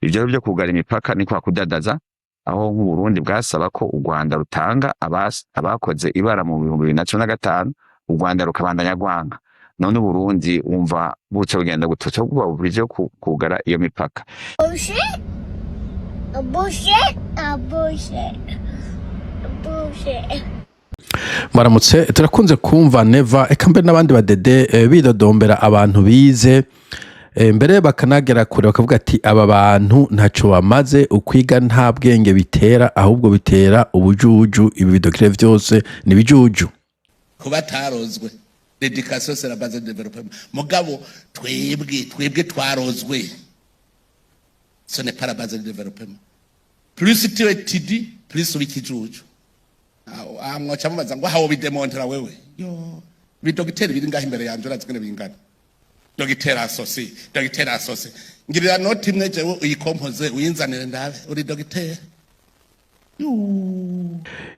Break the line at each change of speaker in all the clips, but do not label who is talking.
Ivyo rero vyo kugara imipaka ni kwa kudadaza, aho nk'Uburundi bwasaba ko u Rwanda rutanga abakoze ibara mu 2015, u Rwanda rukabandanya rwanga. None Uburundi wumva buca bugenda gute? Buca buba obligé kugara iyo mipaka.
Bullshit. A bullshit. A bullshit. A bullshit.
Mwaramutse. Turakunze kumva Neva, eka mbere n'abandi badede, bidodombera abantu bize, mbere bakanagera kure bakavuga ati aba bantu ntaco bamaze, ukwiga nta bwenge bitera, ahubwo bitera ubujuju. Ibi bidokire vyose ni bijuju.
Kuba atarozwe, l'éducation, c'est la base du développement. Mugabo twebwe twarozwe, ce n'est pas la base du développement. Plus tu étudies, plus uba ikijuju. Aho mwoca mubaza ngo aho bidemontera wewe yo bidogiteri biri ngaho imbere yanje, urazi ngene bingana: docteur associé, docteur associé. Ngirira note imwe jewe uyikompoze, uyinzanire ndabe uri dogiteri.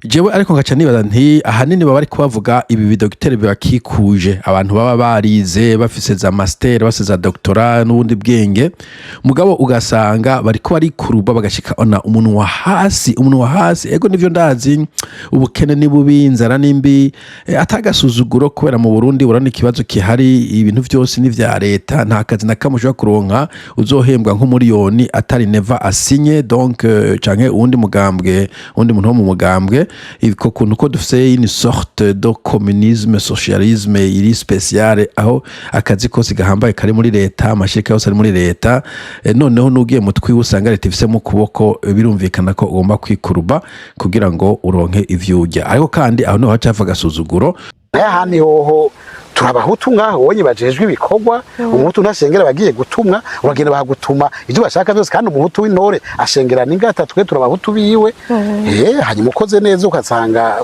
Jewe ariko ngaca nibaza nti ahanini baba bariko bavuga ibi bidogiteri bibakikuje, abantu baba barize, bafise za master, bafise za doctorat n'ubundi bwenge, mugabo ugasanga bariko barikuruba bagashika ona umuntu wa hasi, umuntu wa hasi. Ego, nivyo, ndazi ubukene ni bubi, inzara ni mbi, atagasuzuguro, kubera mu Burundi urabona ikibazo kihari, ibintu vyose ni vya leta, nta kazi na kamwe ushobora kuronka uzohembwa nk'umuriyoni atari Neva asinye, donc canke uwundi mugambwe, uwundi muntu wo mu mugambwe. Iko kuntu ko dufise une sorte de communisme, socialisme iri spéciale, aho akazi kose gahambaye kari muri leta, amashirika yose ari muri leta, noneho n'ugiye mu twiwe usanga leta ifise mu kuboko, birumvikana ko ugomba kwikuruba kugira ngo uronke ivyo urya. Ariko kandi aho niho haca hava agasuzuguro.
Naye ahandi hoho turabahutu ngaho wonye bajejwe ibikorwa. Umuhutu ntashengera, bagiye gutumwa, uragenda bahagutuma ibyo bashaka byose, kandi umuhutu w'intore ashengera n'ingata. Twe turabahutu biwe, hanyuma ukoze neza ugasanga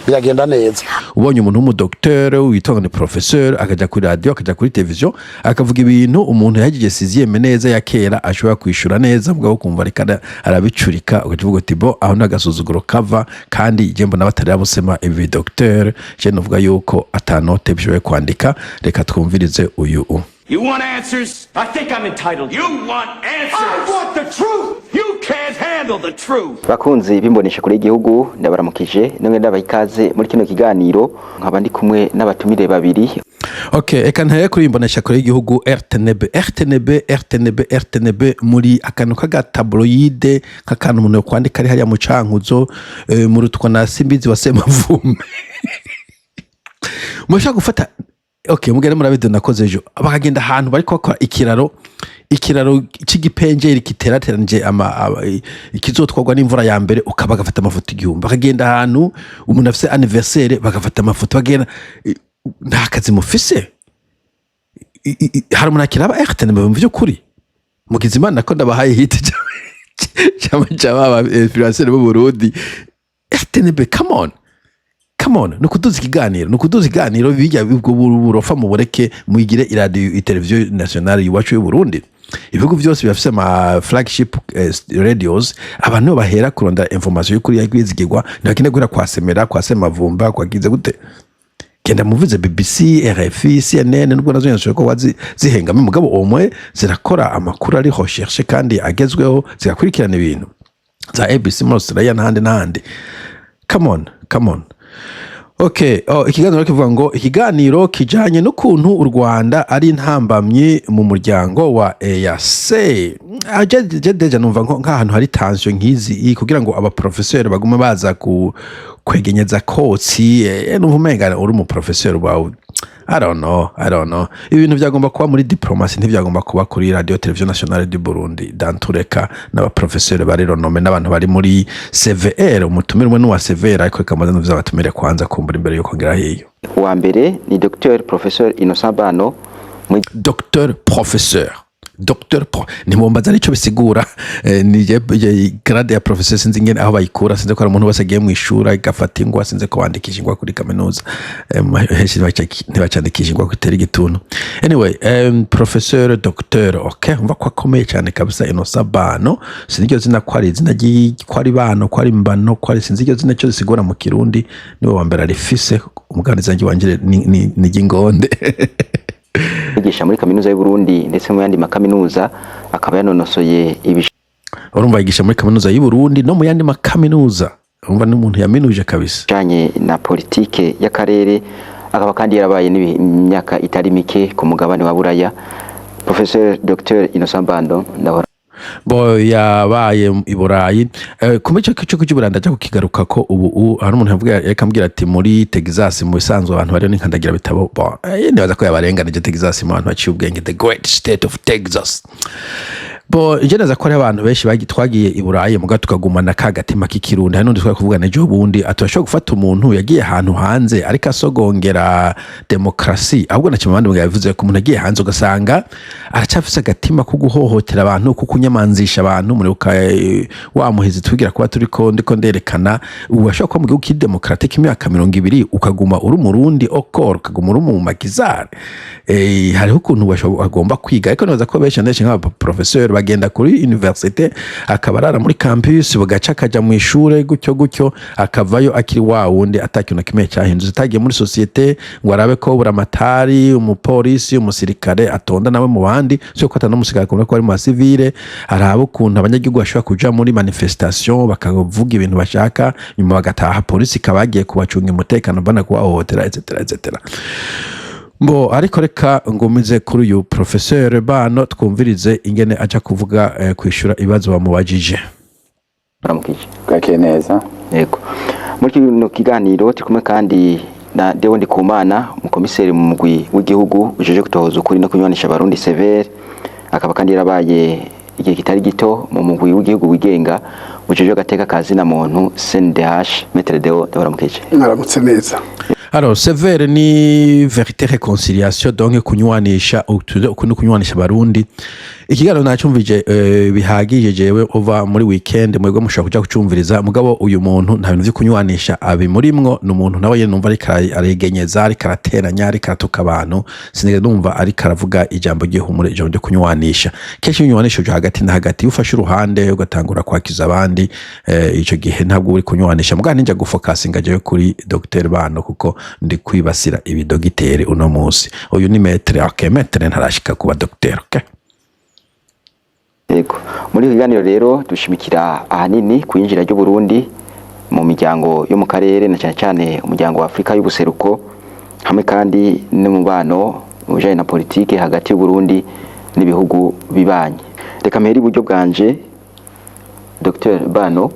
biragenda neza.
Ubonye umuntu w'umudokiteri witwa ngo ni professeur, akaja kuri radio, akaja kuri televiziyo, akavuga ibintu umuntu yahejeje sixième neza ya kera ashobora kwishura neza, mugabo kumva ariko arabicurika, ugaca uvuga uti bo aho n'agasuzuguro kava. Kandi je mbona batari busema ibi docteur, je novuga yuko ata note bishoboye kwandika. Reka twumvirize uyu u
You want answers?
I think I'm entitled.
You want answers?
I want the truth!
You can't handle the truth.
Bakunzi b'imbonesha kure y'igihugu, ndabaramukije namwe, ndabaha ikaze muri kino kiganiro, nkaba ndi kumwe n'abatumire babiri.
Ok, eka ntere kuri imbonesha kure y'igihugu RTNB, RTNB, RTNB, RTNB, muri akantu k'aga tabloïde, nk'akantu umuntu yokwandika ari hariya mu Cankuzo, mu Rutwa na Simbizi wa Semavume. Mushaka gufata, ok, mugende murabido nakoze ejo, bakagenda ahantu bariko bakora ikiraro, ikiraro c'igipenjeri kiterateranije ikizotwarwa n'imvura ya mbere, ukaba bagafata amafoto 1000. Bakagenda ahantu umuntu afise anniversaire, bagafata amafoto, bagenda. Nta kazi mufise. Hari umuntu akiraba RTNB mu vy'ukuri? Mugize Imana ko ndabahaye hit cyangwa aba influenceur b'u Burundi. RTNB, come on, come on, ni ukuduza ikiganiro, ni ukuduza ikiganiro bijya ubwo burofa mu bureke, muyigire iradiyo, iteleviziyo nationale iwacu y'u Burundi. Ibihugu byose birafise ama flagship radios, abantu nibo bahera kurondera information y'ukuri yagwizigirwa. Ntibakeneye guhera kwa Semera, kwa Semavumba, kwa gize gute. Genda muvuze BBC, RFI, CNN, nubwo nazo nyine ko zihengama, mugabo omwe zirakora amakuru ari recherche kandi agezweho, zigakurikirana ibintu, za ABC muri Australia n'ahandi n'ahandi. Come on, come on. Okay, oh, ikiganiro kivuga ngo ikiganiro kijanye n'ukuntu u Rwanda ari intambamyi mu muryango wa EAC. Ah, je déjà numva nk'ahantu hari tension nk'izi kugira ngo abaprofeseri bagume baza ku kwegenyeza kotsi, numva umenga uri umuprofeseri wawe. I don't know, I don't know. Ibintu byagomba kuba muri diplomatie, ntibyagomba kuba kuri Radio Télévision Nationale du Burundi. Dans tous les cas, n'abaprofeseri bari renommés, n'abantu bari muri CVR, umutumire umwe n'uwa CVR, ariko reka mbanze nuvuze abatumire kwanza kumbura imbere yuko ngera hiyo.
Uwa mbere ni Dr Professeur Innocent Bano.
Docteur professeur, docteur pro ntimwombaza arico bisigura, ni grade ya professeur, sinzi ingene aho bayikura, sinzi ko hari umuntu wese agiye mu ishuri agafata ingwa, sinzi ko bandikisha ingwa kuri kaminuza, henshi ntibacandikisha ingwa kutera igituntu. Anyway, professeur docteur, okay, umva ko akomeye cyane kabisa. Innocent Bano, sinzi iryo zina ko ari izina ko ari Bano, ko ari Mbano, ko ari, sinzi iryo zina cyo risigura mu Kirundi. Niwe wa mbere arifise. Umuganizi wanje ni ry'ingonde.
Yigisha muri Kaminuza y'u Burundi ndetse mu yandi makaminuza, akaba yanonosoye
Urumva yigisha muri kaminuza y'u Burundi no mu yandi makaminuza. Urumva ni umuntu yaminuje kabisa.
Bijanye na politike y'akarere, akaba kandi yarabaye n'imyaka itari mike ku mugabane wa Buraya. Professeur Dr Innocent Bano, ndahora
Bo yabaye i Burayi. Kumbe ico cyo cy'Uburayi ndaja kukigaruka ko ubu hari umuntu yavuga, yariko ambwira ati muri Texas mu bisanzwe abantu bariyo n'inkandagira bitabo. Bon, nibaza ko yabarenganije. Texas mu bantu baciye ubwenge, the great state of Texas. Bo je neza ko hari abantu benshi twagiye i Burayi muga tukagumana ka gatima k'ikirundi. Hari n'undi twari kuvugana ejo bundi ati urashobora gufata umuntu yagiye ahantu hanze ariko asogongera demokarasi, ahubwo na kimwe abandi yabivuze ko umuntu agiye hanze ugasanga aracyafise agatima ko guhohotera abantu, ko kunyamanzisha abantu. Muribuka wa muhizi twigira kuba turiko ndiko nderekana, ubu ashobora kuba mu gihugu kiri démocratique imyaka 20, ukaguma uri umurundi okor, ukaguma uri mu makizare. Hariho ukuntu bagomba kwiga, ariko nibaza ko benshi na benshi nk'aba professeur bagenda kuri université, akaba arara muri campus, bugaca akaja mu ishure gutyo gutyo, akavayo akiri wa wundi, atakintu na kimwe cyahindutse, atagiye muri société ngo arabe ko buramatari, umupolisi, umusirikare atonda nawe mu bandi, sio ko atana umusirikare akunda ko ari mu basivile, arabe ukuntu abanyagihugu bashobora kuja muri manifestation bakavuga ibintu bashaka, nyuma bagataha polisi ikaba yagiye kubacunga umutekano bana kubahohotera, etc etc. Bo ariko reka ngumize kuri uyu professeur Bano, twumvirize ingene aja kuvuga, kwishura ibibazo bamubajije.
Muramukije.
Bwakeye neza.
Yego, muri kino kiganiro turi kumwe kandi na Deo Ndikumana, umukomiseri mu mugwi w'igihugu ujeje gutohoza ukuri no kunywanisha abarundi, CVR, akaba kandi yarabaye igihe kitari gito mu mugwi w'igihugu wigenga ujeje agateka ka zina muntu, CNDH. Maître Deo, ndabaramukije.
Mwaramutse neza.
Alors, CVR ni vérité réconciliation, donc kunywanisha ukuntu kunywanisha abarundi. Ikiganiro nacumvije bihagije jewe uva muri weekend, mwebwe mushobora kuja kucumviriza. Mugabo uyu muntu nta bintu vyo kunywanisha abimurimwo. Ni umuntu nawe nyene numva ariko aregenyeza, ariko arateranya, ariko aratuka abantu. Sinigeze numva ariko aravuga ijambo ry'ihumure, ijambo ryo kunywanisha. Kenshi iyo unywanisha uja hagati na hagati, iyo ufashe uruhande ugatangura kwakiza abandi, ico gihe ntabwo uri kunywanisha. Mugabo ninja gufokasinga jewe kuri Dr Bano, kuko ndi kwibasira ibidogiteri uno munsi. Uyu ni maître, okay, maître ntarashika kuba docteur, okay.
Yego, muri iki kiganiro rero dushimikira ahanini ku yinjira ry'u Burundi mu miryango yo mu karere, na cyane cyane umuryango wa Afurika y'ubuseruko, hamwe kandi n'umubano mu bijanye na politike hagati y'u Burundi n'ibihugu bibanyi. Reka mpere iburyo bwanje. Dr Bano,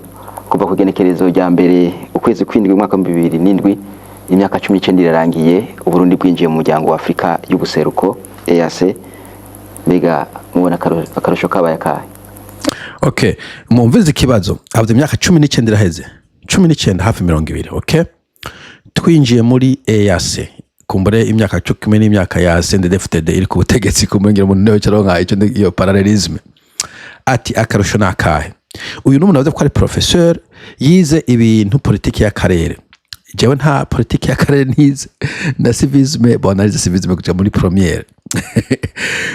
kuva ku igenekerezo rya mbere ukwezi kw'indwi umwaka wa 2007, imyaka 19 irarangiye Uburundi bwinjiye mu muryango wa Afurika y'ubuseruko, EAC. Mbega mubona akarusho kabaye akahe?
Okay, mumvize ikibazo havuze. Imyaka 19 iraheze, 19, hafi 20, okay, twinjiye muri EAC. Kumbure imyaka 10 n'imyaka ya CNDD-FDD iri ku butegetsi, kumbure ngira umuntu niwe caronka ico iyo parallélisme. Ati akarusho ni akahe? Uyu ni umuntu avuze ko ari professeur, yize ibintu politiki y'akarere. Jewe nta politiki y'akarere nize, na civisme, bon, narize civisme kuja muri première.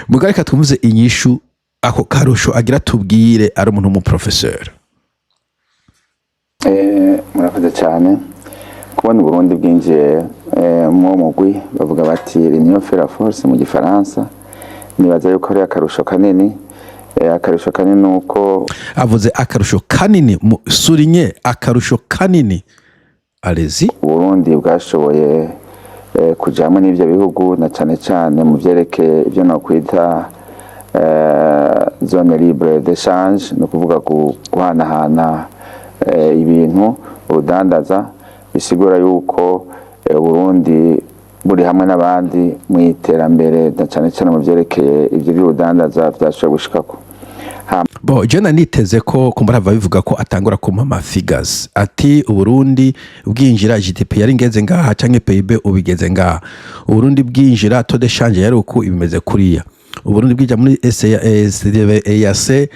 Mugabo reka twumvize inyishu ako karusho agira tubwire, ari umuntu w'umuprofesseur.
Murakoze cyane. Kubona Uburundi bwinjiye mu mugwi, bavuga bati "l'union fait la force" mu gifaransa, nibaza yuko ari akarusho kanini. Akarusho kanini nuko
Avuze akarusho kanini, souligne akarusho kanini, allez-y.
Uburundi bwashoboye kuja hamwe n'ivyo bihugu, na cane cane mu vyerekeye ivyo nokwita zone libre d'échange, ni ukuvuga guhanahana ibintu, urudandaza. Bisigura yuko Uburundi buri hamwe n'abandi mu iterambere, na cane cane mu vyerekeye ivyo vy'urudandaza vyashoboye gushikako.
Bo je niteze ko kumbura ava bivuga ko atangura kumpa ama figures, ati Uburundi bwinjira GDP yari ngeze ngaha, canke PIB ubigeze ngaha, Uburundi bwinjira taux de change yari uku, ibimeze kuriya, Uburundi bwija muri EAC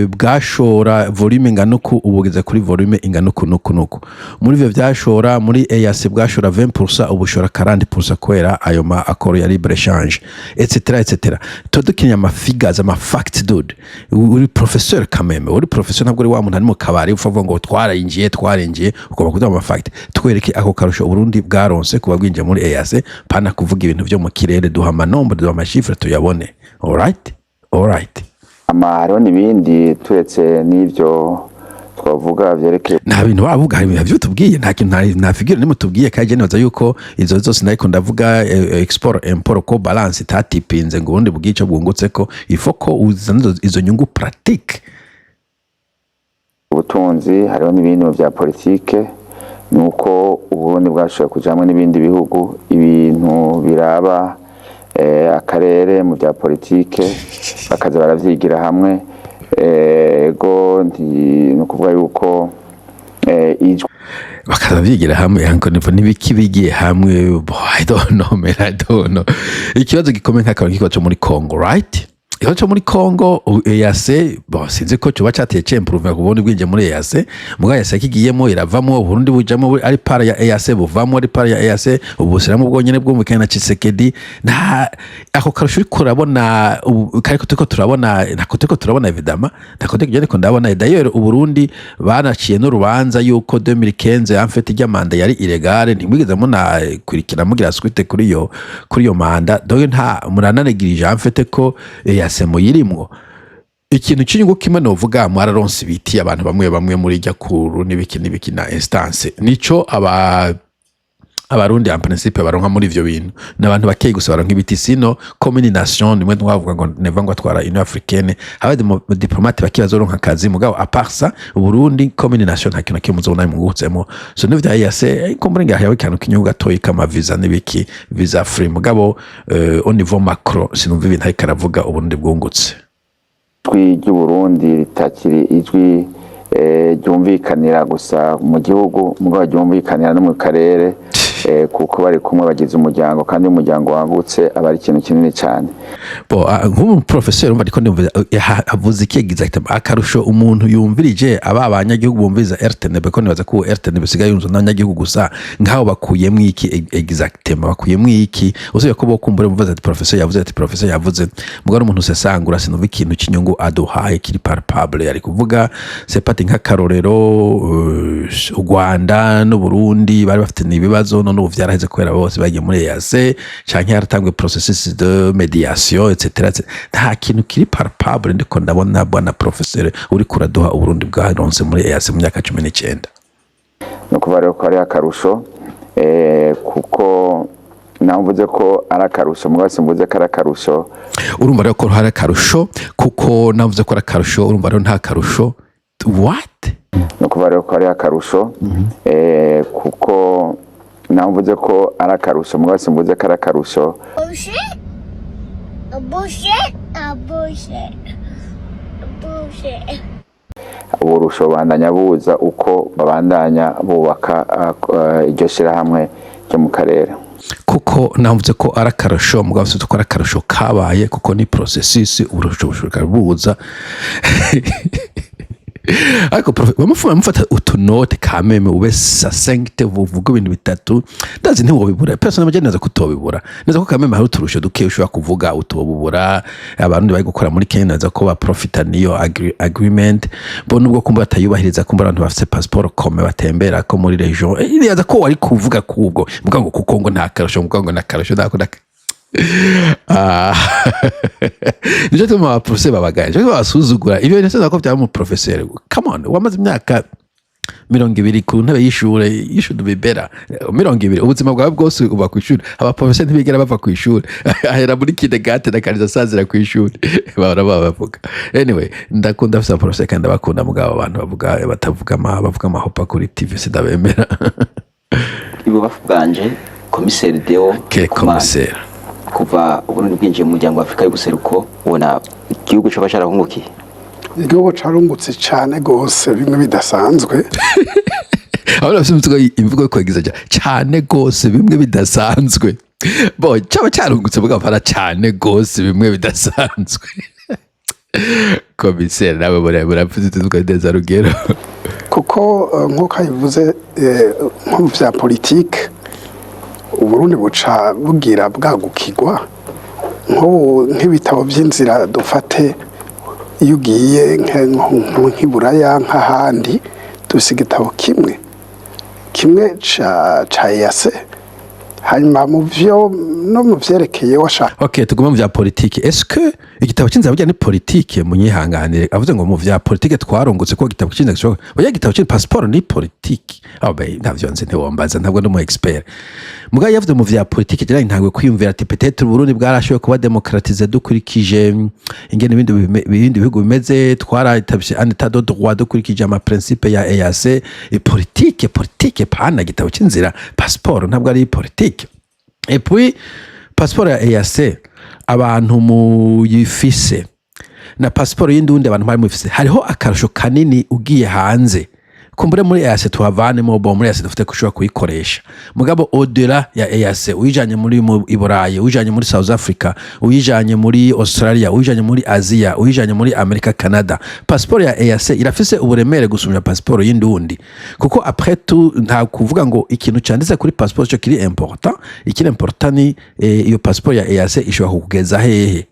bwashora volume ingana uku, ubugeze kuri volume ingana uku nuku nuku. Muri ivyo vyashora muri EAC bwashora 20%, ubushora 40% kubera ayo ma accord ya libre échange, etc etc. Tuba dukeneye ama figures, ama facts. Dude, uri professeur quand même, uri professeur, ntabwo uri wa muntu ari mu kabari upfa kuvuga ngo twarinjiye, twarinjiye. Ugomba kuduha ama facts, twereke ako karusho Uburundi bwaronse kuba bwinjiye muri EAC, pana kuvuga ibintu vyo mu kirere. Duha ama nombres, duha ama chiffres tuyabone. Alright, alright.
Ama hariho n'ibindi turetse n'ivyo twavuga vyerekeye
Nta bintu bavuga, hari ibintu tubwiye, nta kintu, nta figure nimwe tubwiye. Kandi je nibaza yuko izo zose nariko ndavuga, export, import, ko balance itatipinze ngo ubundi bwico bwungutse, ko ifo ko uzana izo nyungu pratique.
Ubutunzi, hariho n'ibindi mu bya politike, ni uko Uburundi bwashoboye kujamwo n'ibindi bihugu, ibintu biraba akarere mu bya politike bakaza baravyigira hamwe. Ego, ni ukuvuga yuko ijwi
Bakaza byigira hamwe, ariko nivo n'ibiki bigiye hamwe? I don't know, man, I don't know. Ikibazo gikomeye nk'akantu k'ikibazo cyo muri Congo, right? Ikibazo cyo muri Congo, EAC, bon, sinzi ko coba cateye c'improve ku Burundi bwinjiye muri EAC. Mugabo EAC kigiyemo iravamo, Burundi bujamo ari part ya EAC, buvamo ari part ya EAC. Ubusiramu bwonyene bwumvikanye na Tshisekedi, nta ako karusho uriko urabona kariko turiko turabona, ntako turiko turabona, évidemment ntako turiko ndabona. D'ailleurs, Uburundi banaciye n'urubanza yuko 2015 en fait ijya mandat yari illégale, ntimwigeze munakurikira mugira suite kuri iyo mandat. Donc nta murananegirije en fait ko EAC muyirimwo. Ikintu cy'inyungu kimwe novuga, mwararonse ibiti, abantu bamwe bamwe muri jya kuru n'ibiki n'ibiki na instance, nico aba Abarundi en principe baronka muri ivyo bintu. N'abantu bakeyi gusa baronka ibiti. Sinon, comme une nation nimwe twavuga ngo neva ngo atwara Union africaine, haba diplomate bake bazoronka akazi. Mugabo à part ça, Uburundi comme une nation nta kintu na kimwe muzobona mwungutsemo. So n'ivyo vya EAC ko muri ngaho ikantu k'inyungu gatoyi kama visa n'ibiki, visa free. Mugabo au niveau macro sinumva ibintu ariko aravuga Uburundi bwungutse.
Ijwi ry'Uburundi ritakiri ijwi ryumvikanira gusa mu gihugu, mugabo ryumvikanira no mu karere, kuko bari kumwe bagize umuryango, kandi umuryango wagutse aba ari ikintu kinini cyane.
Bo nk'umu professeur umva, ariko ndumva avuze iki exactement? Akarusho umuntu yumvirije aba abanyagihugu bumviriza RTNB, ko nibaza ko RTNB sigaye yumva n'abanyagihugu gusa, nkaho bakuyemwo iki exactement? Bakuyemwo iki usibye ko bokumbura muvuze ati professeur yavuze, ati professeur yavuze? Mugabo umuntu usesangura, sinumva ikintu cy'inyungu aduhaye kiri palpable. Ari kuvuga c'est pas nk'akarorero, u Rwanda n'u Burundi bari bafite ibibazo, none ubu vyaraheze kubera bose bagiye muri EAC, canke haratangwe processus de médiation, etc, etc. Nta kintu kiri palpable ndiko ndabona, bwana professeur, uri kuraduha Uburundi bwaronse muri EAC mu myaka 19.
Ni ukuvuga rero ko ari akarusho, kuko naho mvuze ko ari akarusho, mugabo simvuze ko ari akarusho.
Urumva rero ko hari akarusho kuko navuze ko ari akarusho. Urumva rero nta karusho, what?
Ni ukuvuga rero ko ari akarusho, kuko naho mvuze ko ari akarusho, mugabo simvuze ko ari akarusho.
Bullshit. A bullshit. A bullshit. A bullshit.
Uburusho bubandanya buza uko babandanya bubaka iryo shyirahamwe ryo mu karere.
Kuko navuze ko ari akarusho, mugabo sinzi ko ari akarusho kabaye, kuko ni processus, uburusho bushobora buza. Ariko bamufuma mufata utunote kameme, ube succinct, uvuga ibintu bitatu, ndazi ntiwobibura. Personnellement neza ko utobibura neza, ko kameme hari uturusho duke ushobora kuvuga utobubura. Abarundi bari gukora muri Kenya neza ko baprofita niyo agreement bo, nubwo kumva batayubahiriza, kumva abantu bafite passeport comme batembera ko muri région. Neza ko wari kuvuga kubwo, muga ngo kuko ngo nta karusho, muga ngo nta karusho, nta. Ah. Nicyo gituma abaprofeseri babagaye, nicyo gituma babasuzugura. Ibyo bintu ko byaba mu professeur, come on, wamaze imyaka 20 ku ntebe y'ishure, you should be better. 20, ubuzima bwawe bwose uba ku ishuri. Abaprofeseri ntibigera bava ku ishuri, ahera muri kindergarten akariza asazira ku ishuri, bahora babavuga. Anyway, ndakunda afise abaprofeseri kandi ndabakunda, mugabo abantu bavuga batavuga ama bavuga amahopa kuri TV sindabemera.
Ibubafu bwanje, komiseri Deo
Ke
Kumana.
Komiseri.
Kuva Uburundi bwinjiye mu muryango wa Afurika y'Ubuseruko, ubona igihugu coba carahungukiye?
Igihugu carungutse cane gose bimwe bidasanzwe.
Abana bafite imvugo yo kwegeza cyane gose bimwe bidasanzwe. Bo cyaba cyarungutse mugabo para cyane gose bimwe bidasanzwe. Komiseri nawe muravuze tuvuga neza rugero.
Kuko nk'uko abivuze, nko mu vya politike Uburundi buca bugira bwagukirwa. Nk'ubu nk'ibitabo by'inzira dufate, iyo ugiye nk'iburaya nk'ahandi, dufise igitabo kimwe kimwe ca EAC. Hanyuma mu vyo no mu vyerekeye washaka
Ok, tugume mu vya politike. Est-ce que igitabo c'inzira burya ni politike? Munyihanganire, avuze ngo mu vya politike twarungutse, ko igitabo c'inzira gishoboka, burya igitabo c'inzira, passeport ni politike? Aho be ntavyo nzi, ntiwombaza, ntabwo ndi umu expert. Mugabo yavuze mu vya politike, jya ntabwo kwiyumvira ati peut-être Burundi bwarashoboye kuba démocratisé dukurikije ingene ibindi bihugu bimeze, twaratabye un état de droit dukurikije ama principe ya EAC. Politique pana igitabo c'inzira. Passeport ntabwo ari politike. Et puis passeport ya EAC abantu muyifise na passeport y'indundi abantu bari muyifise, hariho akarusho kanini ugiye hanze. Kumbure muri EAC tuhavanemo, bo muri EAC dufite ko ushobora kuyikoresha, mugabo au-delà ya EAC, uyijanye muri mu i Burayi, uyijanye muri South Africa, uyijanye muri Australia, uyijanye muri Asia, uyijanye muri America, Canada, passeport ya EAC irafise uburemere gusumya passeport y'indundi, kuko après tout nta kuvuga ngo ikintu canditse kuri passeport cyo kiri important. Ikiri important ni iyo passeport ya EAC ishobora kukugeza hehe.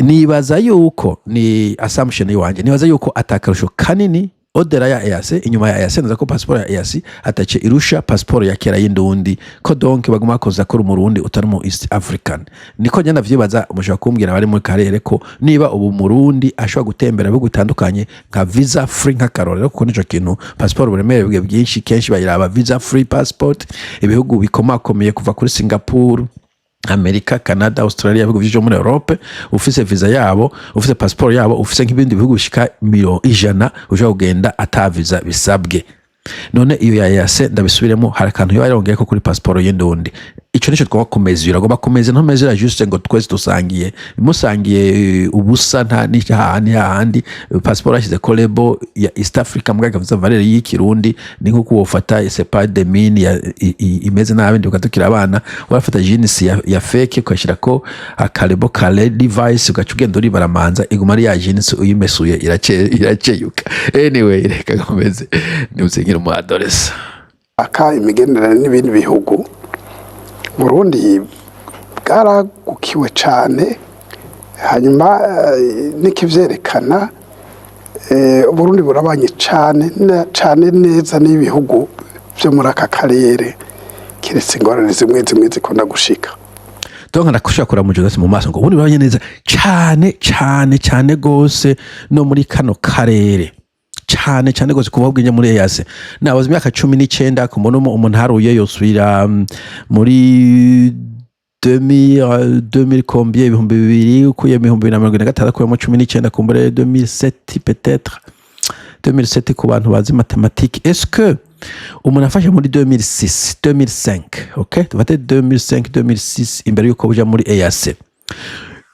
Nibaza yuko ni assumption iwanje, nibaza yuko atakarusho kanini au-delà ya EAC, inyuma ya EAC. Naza ko passeport ya EAC atace irusha passeport ya kera y'indundi, ko donc baguma bakoza ko umurundi utari mu East African. Niko njye ndavyibaza. Mushobora kumbwira bari muri karere ko niba ubu murundi ashobora gutembera ibihugu bitandukanye nka visa free, nk'akarorero, kuko nico kintu passeport uburemere bwe bwinshi kenshi bayiraba visa free passport. Ibihugu bikomakomeye kuva kuri Singapore, Amerika, Canada, Australia, ibihugu vyo muri Europe, ufise visa yabo, ufise passport yabo, ufise nk'ibindi bihugu bishika 100, ushobora kugenda ata visa bisabwe. None iyo ya EAC, ndabisubiremo, hari akantu yoba yarongeyeko kuri passport y'indundi. Ico nico twagomba kumezura, agomba kumeza ntumezura juste ngo twese dusangiye, musangiye ubusa, nta n'ahandi hahandi passport yashyize ko label ya East Africa mbwa ikavuza valeur y'ikirundi. Ni nko wofata c'est pas des mines ya imeze nabi, ndibuka tukiri abana warafata jeans ya fake ukashyira ko akarebo ka Levi's, ugaca ugenda uribaramanza, iguma ari ya jeans, uyimesuye iraceyuka. Anyway, reka nkomeze nimusinkire umu adolescent.
Aka imigenderanire n'ibindi bihugu, Burundi bwaragukiwe cyane. Hanyuma n'ikivyerekana, Uburundi burabanye cyane cyane neza n'ibihugu byo muri aka karere, keretse ingorane zimwe zimwe zikunda gushika.
Donc ndakushaka kuraba mu Jonas mu maso ngo ubundi babanye neza cyane cyane cyane gose no muri kano karere, cyane cyane gose kuva bwinye muri EAC. Nabaza imyaka 19 ku muntu umuntu haruye yosubira muri 2000, 2000 combien, 2000 ukuye 2026 ukuyemo 19, kumbure 2007, peut-être 2007 ku bantu bazi mathématique. Est-ce que umuntu afashe muri 2006, 2005, ok, tufate 2005, 2006, imbere yuko buja muri EAC,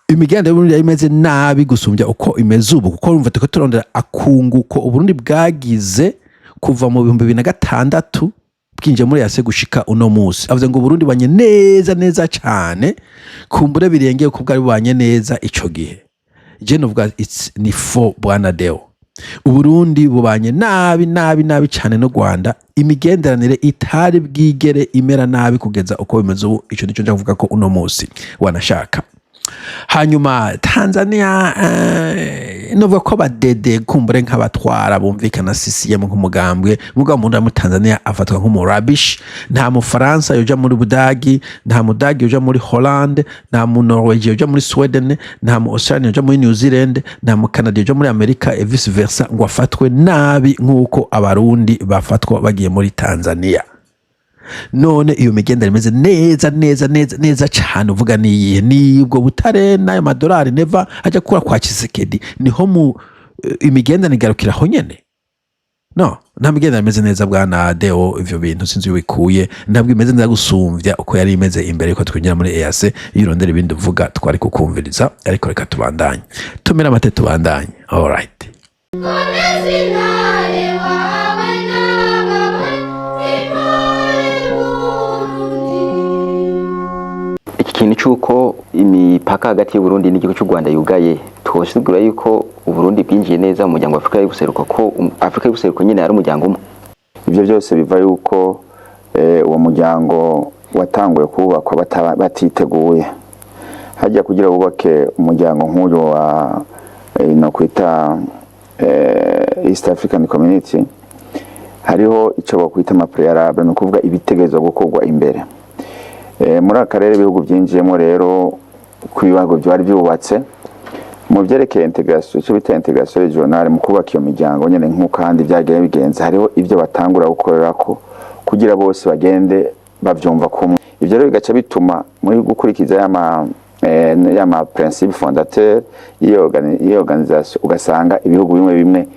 imigenderanire y'Uburundi yari imeze nabi gusumbya uko imeze ubu? Kuko urumva turiko turondera akunguko Uburundi bwagize kuva mu 2006 bwinjiye muri EAC gushika uno musi. Avuze ngo Uburundi banye neza neza cyane, kumbure birengeye uko bwari bubanye neza ico gihe. Je novuga it's ni faux, bwana Deo. Uburundi bubanye nabi nabi nabi cyane no Rwanda, imigenderanire itari bwigere imera nabi kugeza uko bimeze ubu. Ico nico nja kuvuga ko uno musi wanashaka. Hanyuma Tanzania, novuga ko abadede kumbure nk'abatwara bumvikana CCM nk'umugambwe, mugabo umuntu muri Tanzania afatwa nk'umu rubbish. Nta mufaransa yoja muri Budagi, nta mudagi yoja muri Hollande, nta mu Norvege yoja muri Sweden, nta mu Australia yoja muri New Zealand, nta mu Canada yoja muri Amerika et vice versa ngo afatwe nabi nk'uko abarundi bafatwa bagiye muri Tanzania. None iyo migendere imeze neza neza neza neza cyane uvuga niyihe? Ni ubwo butare n'ayo madolari neva ajya kura kwa Tshisekedi, niho mu imigenderanire igarukira aho nyene? No nta migenderanire imeze neza, bwana Deo. Ivyo bintu sinzi iyo bikuye. Ntabwo imeze neza gusumvya uko yari imeze imbere yuko twinjira muri EAC. Iyo urondera ibindi uvuga twari kukumviriza, ariko reka tubandanye, tumire amate, tubandanye. Alright.
Sinare wawe n'abawe intore Burundi.
Iki kintu cy'uko imipaka hagati y'Uburundi n'igihugu cy'u Rwanda yugaye, twosigura yuko Uburundi bwinjiye neza mu muryango wa Afurika y'Ubuseruko, ko Afurika y'Ubuseruko nyine ari umuryango umwe?
Ibyo byose biva yuko uwo muryango watanguye kubakwa batiteguye. Hajya kugira wubake umuryango nk'uyu wa no kwita East African Community, hariho icyo bakwita ama préalables, ni ukuvuga ibitegerezwa gukorwa imbere. Muri aka karere ibihugu byinjiyemo rero, ku bibago byari byubatse mu byerekeye intégration, icyo bita intégration régionale, mu kubaka iyo miryango nyene, nk'uko kandi byagiye bigenze, hariho ibyo batangura gukorera ko kugira bose bagende bavyumva kumwe. Ivyo rero bigaca bituma muri gukurikiza yama principe fondateur y'iyo organisation, ugasanga ibihugu bimwe bimwe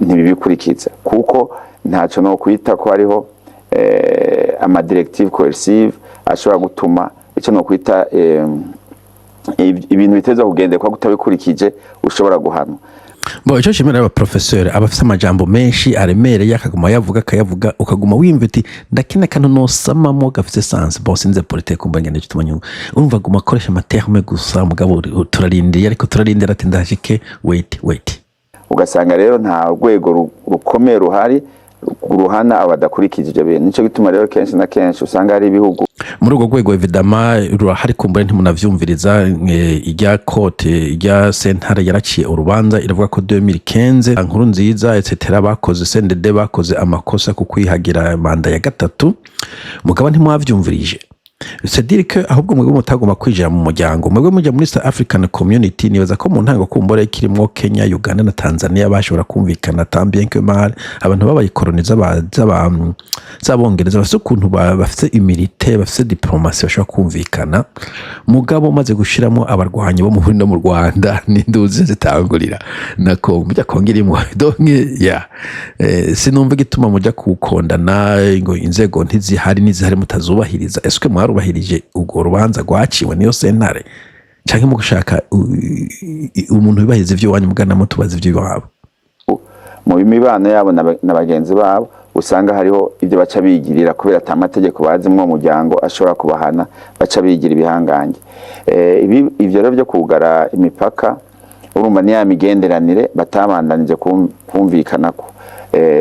ntibibikurikiza, kuko ntaco no kwita ko hariho ama directive coercive ashobora gutuma icyo no kwita ibintu biteza kugendekwa, kutabikurikije ushobora guhanwa.
Bo icyo nshimira aba professeur, aba afite amajambo menshi aremereye, akaguma yavuga, akayavuga, ukaguma wiyumva uti ndakina kantu nosamamo gafite sens. Bon, sinze politique, kumva ngende gituma nyungu urumva aguma akoresha ama terme gusa, mugabo turarindiriye, ariko turarindira ati ndashike, wait, wait.
Ugasanga rero nta rwego rukomeye ruhari ruhana abadakurikije ibyo bintu. Nico gituma rero kenshi na kenshi usanga hari ibihugu
Muri urwo rwego, évidemment, rurahari, kumbure ntimunavyumviriza. Ijya kote, ijya sentare yaraciye urubanza, iravuga ko 2015 nkuru nziza etc bakoze, CNDD bakoze amakosa ku kwihagira manda ya gatatu. Mugabo ntimwavyumvirije. C'est dire que ahubwo mwebwe mutagomba kwinjira mu muryango, mwebwe mujya muri East African Community. Nibaza ko mu ntango kumbura kirimwo Kenya, Uganda na Tanzania bashobora kumvikana tant bien que mal. Abantu babaye koloni z'abongereza bafite ukuntu bafite humilité, bafite diplomatie, bashobora kumvikana. Mugabo umaze gushiramo abarwanyi bo mu Burundi no mu Rwanda, n'induzi zitangurira na Kongo, mujya Kongo irimo. Donc ya sinumva igituma mujya kukondana ngo inzego ntizihari, n'izihari mutazubahiriza. Est-ce mwarubahirije urwo rubanza rwaciwe niyo sentare, canke mu gushaka umuntu wibahiriza ivyo iwanyu, mugana mutubaza ivyo iwabo?
Mu mibano yabo na bagenzi babo, usanga hariho ibyo baca bigirira kubera ata mategeko bazi mu muryango ashobora kubahana, baca bigira ibihangange. Ivyo rero byo kugara imipaka, urumva ni ya migenderanire batabandanije kumvikanako.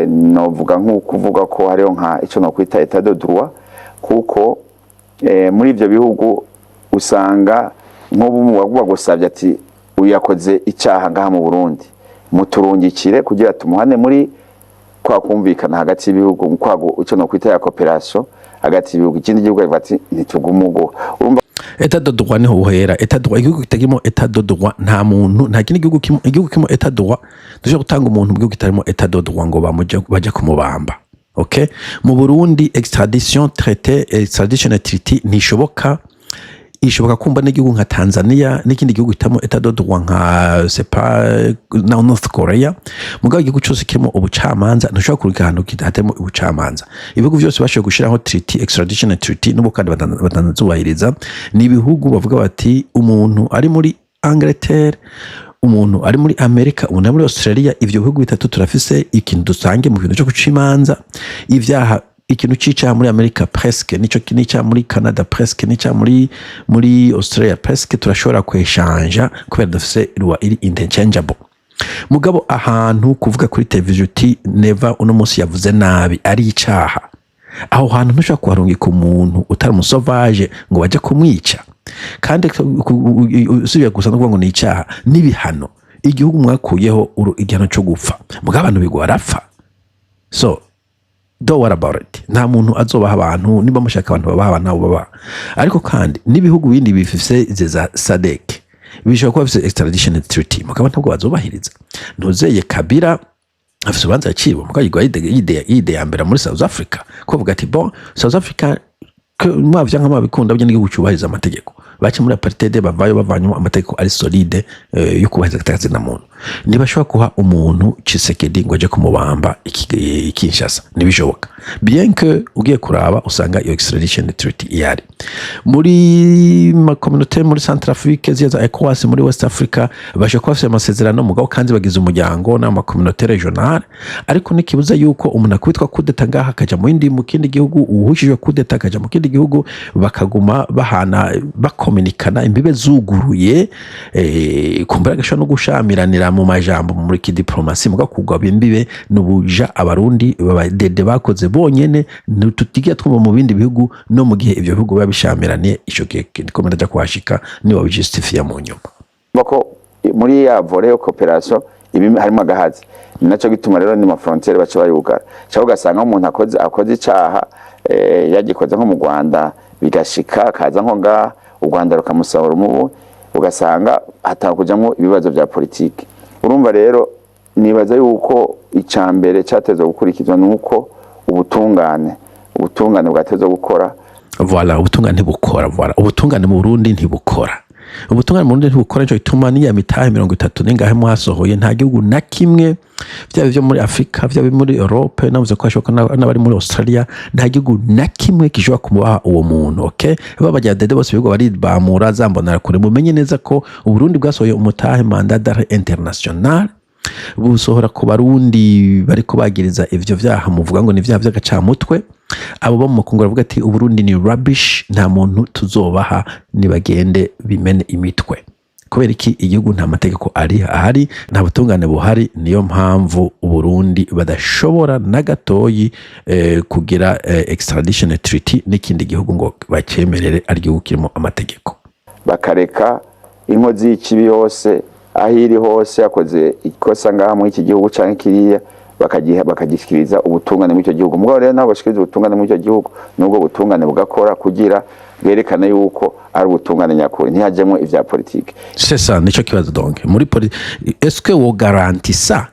Novuga nk'ukuvuga ko hariho nka ico nokwita état de droit, kuko muri ivyo bihugu usanga nk'ubu bagusabye ati uyu yakoze icyaha ngaha mu Burundi, muturungikire kugira tumuhane, muri kwa kumvikana hagati y'ibihugu, kwa icyo nokwita ya coopération hagati y'ibihugu, ikindi gihugu bavuga ati ntitugumuguha. Urumva
État de droit niho buhera. État de droit, igihugu kitarimo état de droit, nta muntu, nta kindi gihugu kirimo, igihugu kirimo état de droit dushobora gutanga umuntu mu gihugu kitarimo état de droit ngo bamuje baje kumubamba. Okay, mu Burundi extradition traité, extradition treaty ntishoboka. Ishoboka kumva n'igihugu nka Tanzania n'ikindi gihugu kitarimo état de droit nka, c'est pas, na North Korea. Mugabo igihugu cyose kirimo ubucamanza, ntushobora kurika ahantu hatarimo ubucamanza. Ibihugu byose bashoboye gushiraho treaty, extradition treaty, n'ubu kandi batanazubahiriza. Ni ibihugu bavuga bati umuntu ari muri Angleterre, umuntu ari muri Amerika, umuntu ari muri Australia, ivyo bihugu bitatu turafise ikintu dusangiye mu bintu cyo guca imanza ivyaha. Ikintu c'icaha muri Amerika presque nico n'icyaha muri Canada presque n'icyaha muri Australia presque, turashobora kweshanja kubera dufise loi iri interchangeable. Mugabo ahantu kuvuga kuri televiziyo uti Neva uno munsi yavuze nabi ari icaha, aho hantu ntushobora kuharungika umuntu utari umusovaje ngo baje kumwica. Kandi usibye gusa no kuvuga ngo ni icaha, n'ibihano igihugu mwakuyeho igihano cyo gupfa, mugabo abantu bigwa barapfa. So don't worry about it, nta muntu azobaha abantu. Niba mushaka abantu babaha, abantu nabo babaha. Ariko kandi n'ibihugu bindi bifise izi za SADC bishobora kuba bifise extradition treaty, mugabo ntabwo bazubahiriza. Ntuzeye Kabila afise urubanza yaciwe, mugabo yigwa yideyambera muri South Africa, kuvuga ati bon, South Africa mwavya nka mwabikunda burya n'igihugu cyubahiriza amategeko. Baca muri apartheid, bavayo bavanyemo amategeko ari solide yo kubahiriza agateka na muntu. Ntibashobora kuha umuntu Tshisekedi ngo aje kumubamba i Kinshasa, ntibishoboka, bien que ugiye kuraba usanga iyo extradition treaty ihari muri ma communauté, muri Centrafrique, ziya za ECOWAS, muri West Africa bashobora kuba bafite amasezerano, mugabo kandi bagize umuryango n'ama communauté régionale. Ariko ntikibuza yuko umuntu akubitwa kudeta ngaha akaja mu kindi gihugu, uwuhushijwe kudeta akaja mu kindi gihugu, bakaguma bahana, bakominikana, imbibe zuguruye. Kumbura agashobora no gushamiranira mu majambo muri kidiplomasi, mugabo kugaba imbibe n'ubuja abarundi babadede bakoze bonyene, tutigira twumva mu bindi bihugu. No mu gihe ivyo bihugu biba bishamiraniye, ico gihe ndiko ndaja kuhashika, niba bijustifiya mu nyuma.
Ko muri ya volet yo coopération ibi harimo agahazi, ni naco gituma rero ni ma frontière baca bayugara, cyangwa ugasanga umuntu akoze icaha, yagikoze nko mu Rwanda. Bigashika akaza nko ngaha, u Rwanda rukamusahura umubu, ugasanga hatanga kujamwo ibibazo vya politiki. Urumva rero, nibaza yuko icya mbere cyatezwe gukurikizwa ni uko ubutungane bwatezwe gukora.
Voilà, ubutungane ntibukora. Voilà, ubutungane mu Burundi ntibukora. Ubutungane mu Burundi ntibukora. Nico gituma n'iya mitahe 30 n'ingahe mwasohoye, nta gihugu na kimwe, vyaba ivyo muri Afrika, vyaba muri Europe, navuze ko hashoboka n'abari muri Australia, nta gihugu na kimwe gishobora kumubaha uwo muntu. Okay, baba dede bose ibihugu baribamura zambonera kure. Mumenye neza ko Uburundi bwasohoye umutahe, mandat d'arrêt international, busohora ku Barundi bariko bagiriza ivyo vyaha muvuga ngo ni ivyaha vy'agacamutwe. Abo bo mu makungu baravuga ati: "Uburundi ni rubbish, nta muntu tuzobaha, nibagende bimene imitwe." Kubera iki? Igihugu nta mategeko ari ahari, nta butungane buhari. Niyo mpamvu Uburundi badashobora na gatoyi kugira extradition treaty n'ikindi gihugu ngo bacemerere ari igihugu kirimo amategeko.
Bakareka inkozi y'ikibi yose aho iri hose, yakoze ikosa ngaha muri iki gihugu canke kiriya, bakagiha, bakagishikiriza ubutungane muri icyo gihugu. Mugabo rero nabo bashikiriza ubutungane muri icyo gihugu, nubwo butungane bugakora kugira bwerekane yuko ari ubutungane nyakuri, ntihajemwo ivya politike.
C'est ça, nico kibazo. Donc muri est-ce que wo garantisa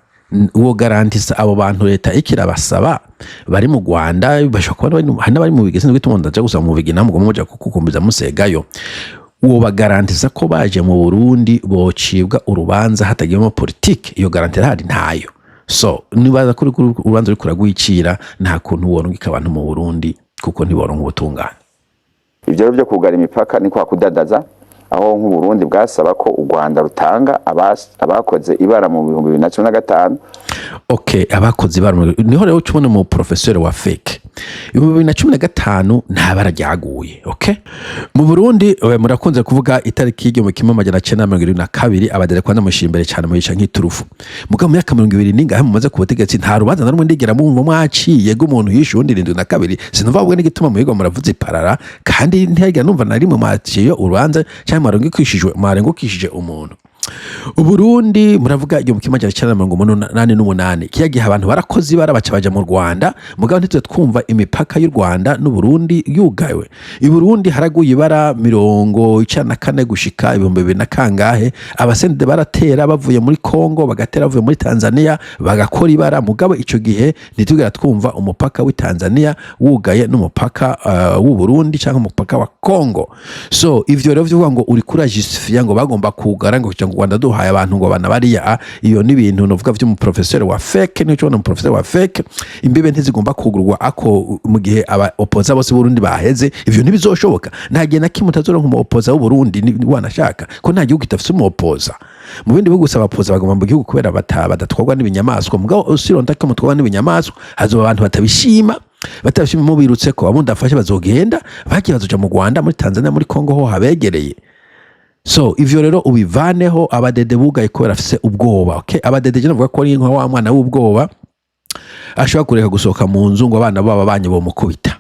abo bantu leta ikirabasaba bari mu Rwanda, bashobora kuba hari n'abari mu bigi, sinzi gituma ndaja gusa mu bigi, namwe muja kukumbiza musegayo, wo bagarantisa ko baje mu Burundi bocibwa urubanza hatagiyemo politike? Iyo garantie irahari? Ntayo. So nibaza ko urubanza ruriko ruragwicira, nta kuntu worungika abantu mu Burundi kuko ntiboronka ubutungane.
Ivyo rero byo kugara imipaka ni kwa kudadaza, aho nk'Uburundi bwasaba ko u Rwanda rutanga abakoze ibara mu 2015.
Okay, abakoze ibara niho rero ucubona mu professeur wa fake. 2015 nta bara ryaguye. Okay, mu Burundi murakunze kuvuga itariki y'1972, abadere kwanza mushyira imbere cyane, muyica nk'iturufu. Mugabo mu myaka 20 n'ingahe mumaze ku butegetsi, nta rubanza na rumwe ndigera mumva mwaciye rw'umuntu yishe uwundi 72. Sinumva ahubwo n'igituma muhigwa muravuza iparara, kandi ntihagera numva na rimwe mwaciye urubanza cyangwa mwarengukishije umuntu. Uburundi muravuga 1988, kiya gihe abantu barakoze ibara baca baja mu Rwanda, mugabo ntituze twumva imipaka y'u Rwanda n'Uburundi yugawe. I Burundi haraguye ibara 94 gushika 2000 na kangahe, abasende baratera bavuye muri Congo, bagatera bavuye muri Tanzania, bagakora ibara, mugabo ico gihe ntitugera twumva umupaka w'i Tanzania wugaye n'umupaka w'u Burundi cyangwa umupaka wa Congo. So ivyo rero vyuvuga ngo uri kura justifia ngo bagomba kugara ngo kugira ngo u Rwanda duhaye abantu ngo bana bariya, iyo ni ibintu novuga vy'umuprofesseur wa fake. Nico ubona umuprofesseur wa fake. Imbibe ntizigomba kugurwa ako mu gihe aba opposants bose b'Uburundi baheze, ivyo ntibizoshoboka. Nta gihe na kimwe utazoronka umu opposant w'Uburundi wanashaka, ko nta gihugu kitafise umu opposant. Mu bindi bihugu gusa aba opposants bagomba mu gihugu kubera badatwarwa n'ibinyamaswa. Mugabo usironda ko mutwarwa n'ibinyamaswa, hazoba abantu batabishima, mubirutse ko abundi afashe bazogenda bagiye, bazoja mu Rwanda, muri Tanzania, muri Congo ho habegereye. So ivyo rero ubivaneho. Abadede bugaye kubera afise ubwoba. Okay, abadede je navuga ko ari nka wa mwana w'ubwoba ashobora kureka gusohoka mu nzu ngo abana baba banye bomukubita.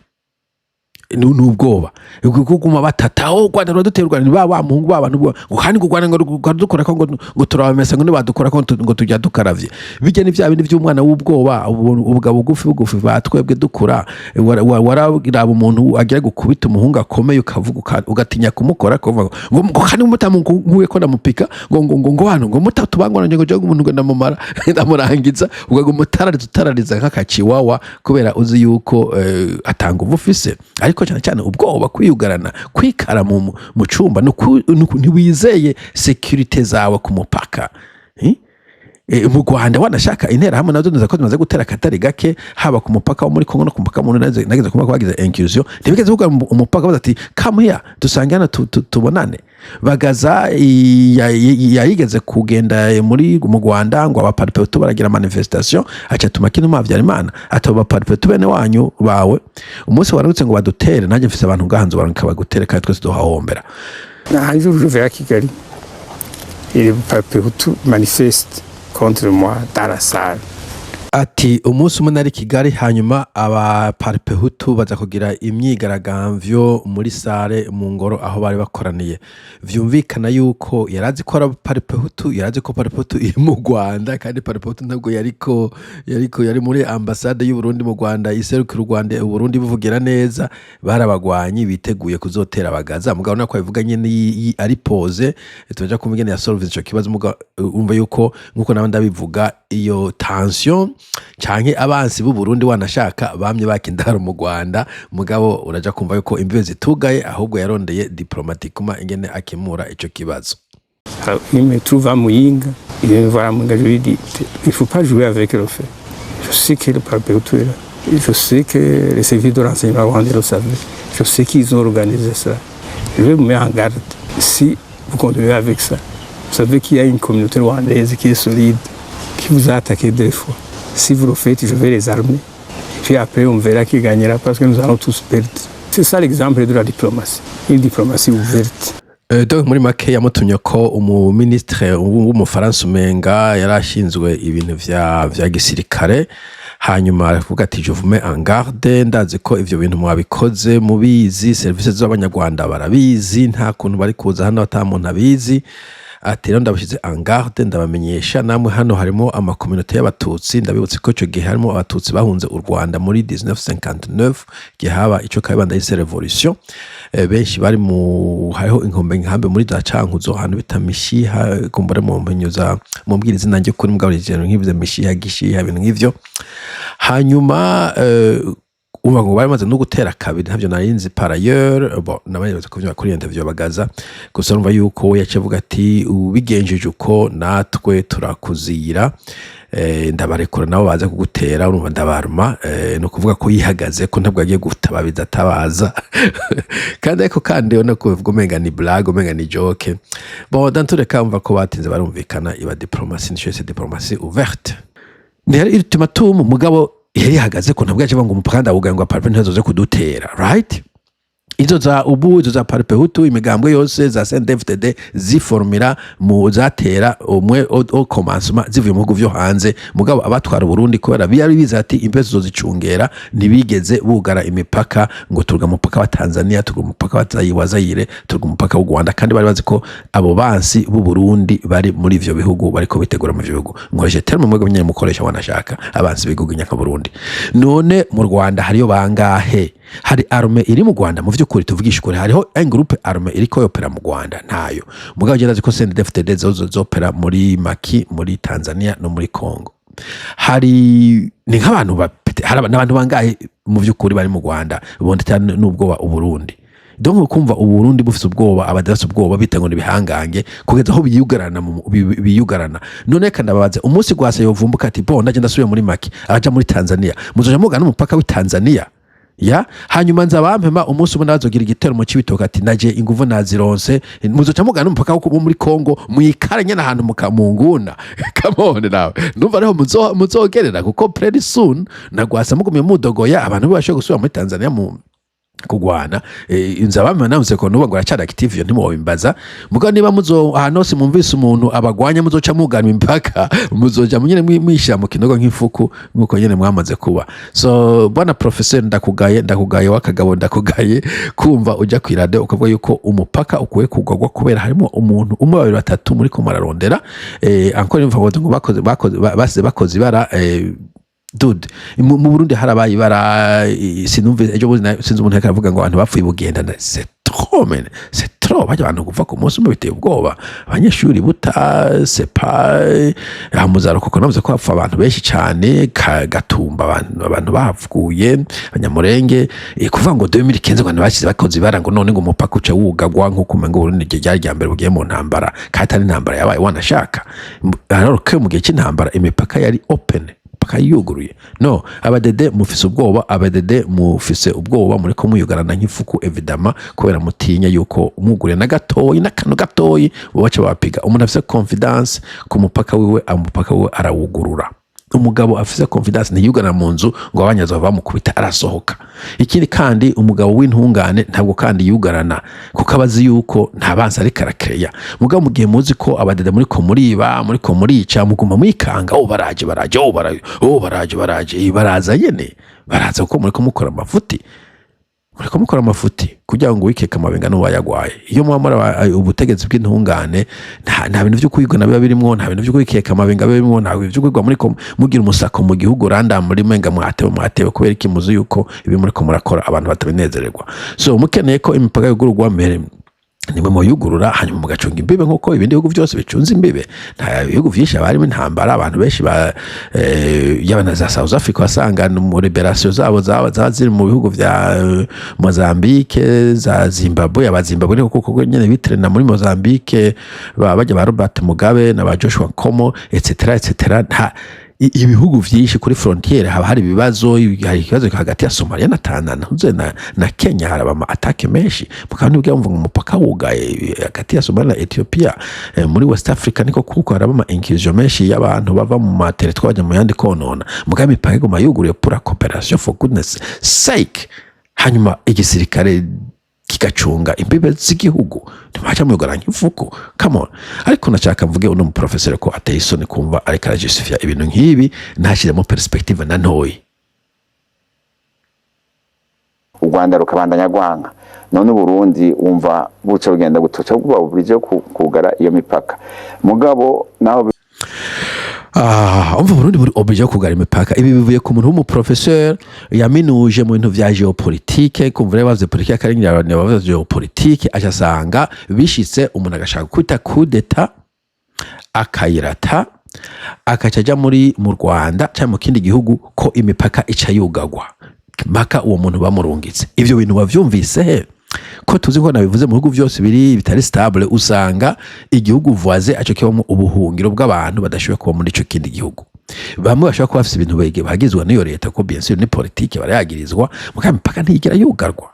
Ni ubwoba kuguma batata: "Oh, Rwanda ruradutera, u Rwanda ni ba wa muhungu ba bantu ngo kandi ngo u Rwanda ngo dukora ko ngo turabamesa, ngo nibadukora ko ngo tujya dukaravye." Bijya ni vya bindi vy'umwana w'ubwoba, ubwa bugufi bugufi batwebwe dukura. Wararaba umuntu agira gukubita umuhungu akomeye, ukavuga ugatinya kumukora, kuvuga ngo kandi mutamukuye ko ndamupika, ngo hano ngo mutatubangwa ngo ngo umuntu ngo ndamumara, ndamurangiza, ukaguma utarariza utarariza nk'akaciwawa kubera uzi yuko atanga ubu ufise. Ariko cyane cyane ubwoba, kwiyugarana, kwikara mu cumba, ntiwizeye sécurité zawe ku mupaka. Eh? Mu Rwanda wanashaka interahamwe nazo niza ko zimaze gutera akatari gake, haba ku mupaka wo muri Congo no ku mupaka mu nageze kumva ko bagize incursion, ntibigeze buga umupaka baza ati: "Come here, dusange hano tubonane." Bagaza yayigeze kugenda mu Rwanda ngo abaparipehutu baragira manifestation, aca atuma kino Habyarimana ati: "Abo baparipehutu bene wanyu bawe, umunsi warutse ngo badutere, nanjye mfise abantu ngahanze baranka bagutere, kandi twese duhahombera."
Un jour, je vais à Kigali et les Paripehutu manifestent contre moi dans la salle.
Ati umunsi umwe nari Kigali, hanyuma aba Palipehutu baza kugira imyigaragambyo muri salle, mu ngoro aho bari bakoraniye. Vyumvikana yuko yarazi ko ari Palipehutu, yarazi ko Palipehutu iri mu Rwanda, kandi Palipehutu ntabwo yariko yari muri ambasade y'u Burundi mu Rwanda, iserukira u Rwanda, Uburundi buvugira neza. Barabagwanyi biteguye kuzotera Bagaza. Mugabo nako abivuga nyene ari pose tuja kumva ingene yasolve ico kibazo. Mugabo umva yuko nkuko nawe ndabivuga, iyo tension canke abansi b'u Burundi wanashaka bamye bakindaro mu Rwanda. Mugabo uraja kumva yuko imbibe zitugaye, ahubwo yarondeye diplomatiquement ingene akemura ico kibazo.
Alors, il me trouve à Muyinga, il vient me voir à Muyinga, je lui dis: il ne faut pas jouer avec le feu. Je sais que le Palipehutu est là. Je sais que les services de renseignement rwandais le savaient. Je sais qu'ils ont organisé ça. Je vais vous mettre en garde. Si vous continuez avec ça, vous savez qu'il y a une communauté rwandaise qui est solide, qui vous a attaqué deux fois. Si vous le faites, je vais les armer. Et puis après, on verra qui gagnera parce que nous allons tous perdre. C'est ça l'exemple de la diplomatie. Une diplomatie ouverte.
Donc muri make yamutumye ko umuministre w'umufaransa, umenga yari ashinzwe ibintu vya gisirikare, hanyuma aravuga ati: "Je vous mets en garde, ndazi ko ivyo bintu mwabikoze mubizi, service z'abanyarwanda barabizi, nta kuntu bari kuza hano ata muntu abizi." Ati rero ndabashyize en garde, ndabamenyesha namwe hano harimo ama communautés y'abatutsi. Ndabibutse ko icyo gihe harimo abatutsi bahunze u Rwanda muri 1959, igihe haba ico Kayibanda yise révolution. Benshi bari mu hariho inkombe nkambe muri za Cankuzo, ahantu bita Mishiha. Kumbure mu mpinyuza mumbwira izina ryo kuri, mugabo ibintu nk'ivyo, Mishiha, Gishiha, ibintu nk'ivyo. Hanyuma umva ngo bari bamaze no gutera kabiri, ntabyo narinzi par ailleurs. Bon, nabandi baza kuvyumva kuri interview Bagaza. Gusa urumva yuko we yaciye avuga ati: "Ubigenjeje uko natwe turakuzira, ndabarekura nabo baza kugutera." Urumva ndabaruma, ni ukuvuga ko yihagaze ko ntabwo agiye gutababiza atabaza. Kandi ariko kandi ubona ko bivuga umenga ni blague, umenga ni joke. Bon, dans tous les cas, umva ko batinze barumvikana, iba diplomatie, nico yise diplomatie ouverte. Ntiyari ultimatum, mugabo yari yihagaze ko ntabwo yaje ngo umupaka ndawugaye ngo Palipe ntibazoze kudutera, right? Izo za ubu, izo za Palipehutu, imigambwe yose za CNDD-FDD ziformira mu zatera umwe au commencement zivuye mu bihugu vyo hanze. Mugabo abatwara Burundi, kubera biyari biza ati imbe zozicungera, ntibigeze bugara imipaka ngo turuga umupaka wa Tanzania, turuga umupaka wa Zaire, turuga umupaka w'u Rwanda, kandi bari bazi ko abo bansi b'u Burundi bari muri ivyo bihugu, bariko bitegura mu ivyo bihugu. Nkoreshe terme mwebwe nyene mukoresha, wanashaka abansi b'igihugu nyaka Burundi. None mu Rwanda hariyo bangahe? Hari armée iri mu Rwanda? Mu vy'ukuri, tuvugisha ukuri, hariho un groupe armé iriko yopera mu Rwanda? Ntayo. Mugabo je ndazi ko CNDD-FDD zozo zopera muri Maki, muri Tanzania no muri Congo. Hari ni nk'abantu hari n'abantu bangahe mu vy'ukuri bari mu Rwanda bondeta n'ubwoba Uburundi? Donc kumva Uburundi bufise ubwoba, abadafise ubwoba bita ngo nibihangange kugeza aho biyugarana biyugarana. None kandi ababaze, umunsi gwase yovumbuka ati: "Bon, ndaje ndasubiye muri Maki," abaja muri Tanzania, muzoja mugana n'umupaka w'i Tanzania ya? Hanyuma nza bampema umunsi umwe nazogira igitero mu Cibitoke, ati: "Naje inguvu nazironse," muzoca mugana n'umupaka wo muri Kongo, mwikare nyene ahantu munguna. Come on nawe, ndumva ariho muzogerera, kuko pretty soon nagwasa mugumye mudogoya abantu bashobora gusubira muri Tanzania mu kugwana. Nzabampa navuze ko nubu ngo aracari active, iyo ntimwobimbaza. Mugabo niba muzo ahantu hose mumvise umuntu abagwanya muzoca mugana impaka, muzoja munyene mwishira mu kinogo nk'ifuku nkuko nyene mwamaze kuba. So bwana professeur, ndakugaye, ndakugaye wakagabo, ndakugaye kumva uja kwirade ukavuga yuko umupaka ukwiye kugagwa kubera harimo umuntu umwe, babiri, batatu muri ko murarondera. Encore imva ngo bakoze basize bakoze ibara. Dude, mu Burundi harabaye ibara, sinumve ejo bundi sinzi umuntu yariko aravuga ngo abantu bapfuye Bugendana. C'est trop, man, c'est trop. Bajya abantu gupfa ku munsi umwe biteye ubwoba. Abanyeshuri buta, c'est pas aha muzarokoko, navuze ko hapfa abantu benshi cyane, Gatumba abantu bapfuye, abanyamurenge. Kuvuga ngo 2015 ngo abantu bashyize bakoze ibara, ngo none ngo umupaka uce wugagwa nk'uko umengo Burundi ryari rya mbere bugiye mu ntambara, kandi atari intambara yabaye wanashaka. Alors que mu gihe cy'intambara imipaka yari open, imipaka yuguruye. No abadede mufise ubwoba, abadede mufise ubwoba, muriko muyugarana nk'ifuku, évidemment kubera mutinya yuko umwuguriye na gatoyi n'akantu gatoyi baca bapiga. Umuntu afise confiance ku mupaka wiwe, umupaka wiwe arawugurura. Umugabo afise confidence ntiyugana mu nzu ngo abanyaza bamukubita, arasohoka. Ikindi kandi, umugabo w'intungane ntabwo kandi yugarana, kuko aba azi yuko nta bansi ariko arakereya. Mugabo mu gihe muzi ko abadede muriko muriba, muriko murica, muguma mwikanga: "Oh, baraje, baraje, oh, baraje, oh, baraje, baraje." Baraza nyene, baraza kuko muriko mukora amafuti, muriko mukora amafuti kugira ngo wikeke amabenga n'uba yagwaye. Iyo muba muri ubutegetsi bw'intungane, nta bintu vyo kwigana biba birimwo, nta bintu vyo kwikeka amabenga biba birimwo, nta bintu vyo kwigwa muriko mugira umusako mu gihugu randa muri mwenga mwatewe, mwatewe kubera iki? Muzi yuko ibi muriko murakora abantu batabinezererwa. So mukeneye ko imipaka yugururwa mbere, nimwe muyugurura, hanyuma mugacunga imbibe nk'uko ibindi bihugu byose bicunze imbibe. Nta bihugu byinshi haba harimo intambara, abantu benshi ba yaba na za South Africa, wasanga mu libération zabo zaba ziri mu bihugu vya Mozambique, za Zimbabwe. Aba Zimbabwe niko kuko nyene bitrena muri Mozambique, bajya ba Robert Mugabe na ba Joshua Nkomo, etc etc. Nta ibihugu vyinshi kuri frontière haba hari ibibazo. Hari ikibazo hagati ya Somalia na Tanzania na Kenya, haraba ama attaques menshi, mukaba ntibwira ngo umupaka wugaye hagati ya Somalia na Ethiopia. Muri West Africa niko, kuko haraba ama incursion menshi y'abantu bava mu ma territoire bajya mu yandi konona. Mugabo imipaka iguma yuguruye pour la coopération, for goodness sake, hanyuma igisirikare kigacunga imbibe z'igihugu, ntibaca muyugara nk'ifuku. Come on! Ariko nashaka mvuge uno muprofeseri ko ateye isoni kumva ariko arajustifia ibintu nk'ibi, ntashyiremo perspective na ntoyi.
U Rwanda rukabandanya rwanka. None Uburundi wumva buca bugenda gutoca buba buryo kugara iyo mipaka? Mugabo naho
Ah, umva, Burundi buri obligé kugara imipaka. Ibi bivuye ku muntu w'umuprofesseur yaminuje mu bintu vya géopolitique. Kumva rero bavuze politike y'akarengane, bavuze géopolitique, aca asanga bishitse umuntu agashaka kwita coup d'état, akayirata, akaca aja muri mu Rwanda cyangwa mu kindi gihugu, ko imipaka ica yugagwa mpaka uwo muntu bamurungitse. Ivyo bintu wavyumvise he? Ko tuzi ko nabivuze, mu bihugu byose biri bitari stable, usanga igihugu voisin aco kibamo ubuhungiro bw'abantu badashoboye kuba muri ico kindi gihugu. Bamwe bashobora kuba bafise ibintu bagizwa n'iyo leta, ko bien sûr ni politike barayagirizwa, mugabo imipaka ntiyigera yugarwa.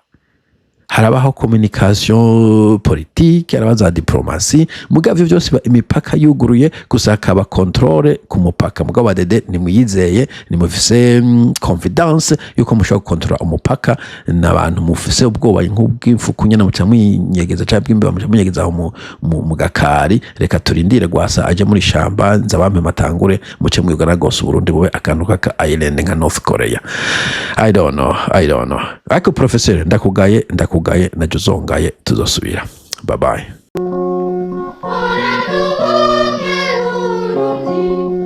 Harabaho communication politique, harabaho za diplomatie, mugabo ivyo byose imipaka yuguruye gusa, hakaba contrôle ku mupaka. Mugabo badede nimwiyizeye, nimufise confidence yuko mushobora gukontrola umupaka n'abantu mufise ubwoba nk'ubw'imfuku nyene, muca mwinyegeza, canke bw'imbeba, muca mwinyegeza aho mu gakari. Reka turindire Rwasa aje muri shamba, nzabampe matangure, muce mwigana gose, Uburundi bube akantu kaka island nka North Korea. I don't know, I don't know. Ariko professeur, ndakugaye, ndakugaye, najo uzongaye, tuzosubira. Bye bye.
Ora tubumwe Burundi.